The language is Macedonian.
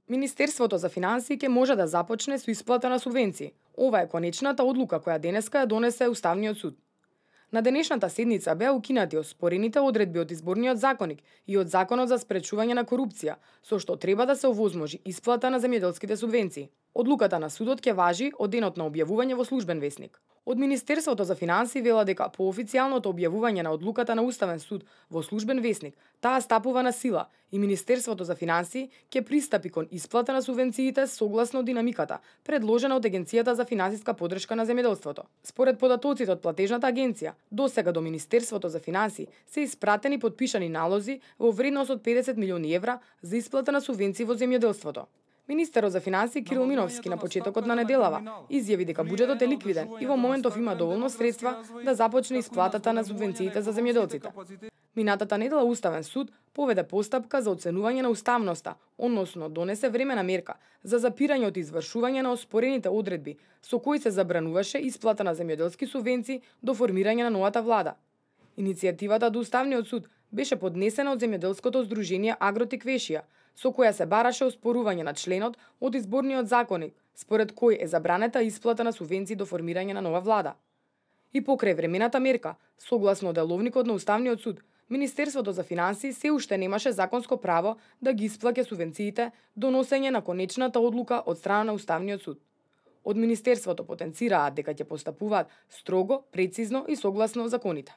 Министерството за финансии ќе може да започне со исплата на субвенции. Ова е конечната одлука која денеска ја донесе Уставниот суд. На денешната седница беа укинати оспорените одредби од изборниот законник и од Законот за спречување на корупција, со што треба да се овозможи исплата на земјоделските субвенции. Одлуката на судот ќе важи од денот на објавување во Службен весник. Од Министерството за финансии вела дека по официјалното објавување на одлуката на Уставен суд во Службен весник, таа стапува на сила и Министерството за финансии ќе пристапи кон исплата на субвенциите согласно динамиката предложена од Агенцијата за финансиска поддршка на земјоделството. Според податоците од платежната агенција, досега до Министерството за финансии се испратени подпишани налози во вредност од 50 милиони евра за исплата на субвенции во земјоделството. Министерот за финансии Кирил Миновски на почетокот на неделава изјави дека буџетот е ликвиден и во моментов има доволно средства да започне исплатата на субвенциите за земјоделците. Минатата недела Уставен суд поведе постапка за оценување на уставноста, односно донесе времена мерка за запирање од извршување на оспорените одредби со кои се забрануваше исплата на земјоделски субвенции до формирање на новата влада. Иницијативата до Уставниот суд беше поднесена од земјоделското здружение Агротиквешија, со која се бараше оспорување на членот од изборниот законник, според кој е забранета исплата на субвенции до формирање на нова влада. И покрај времената мерка, согласно деловникот на Уставниот суд, Министерството за финансии се уште немаше законско право да ги исплаќа субвенциите до носење на конечната одлука од страна на Уставниот суд. Од Министерството потенцираат дека ќе постапуваат строго, прецизно и согласно законите.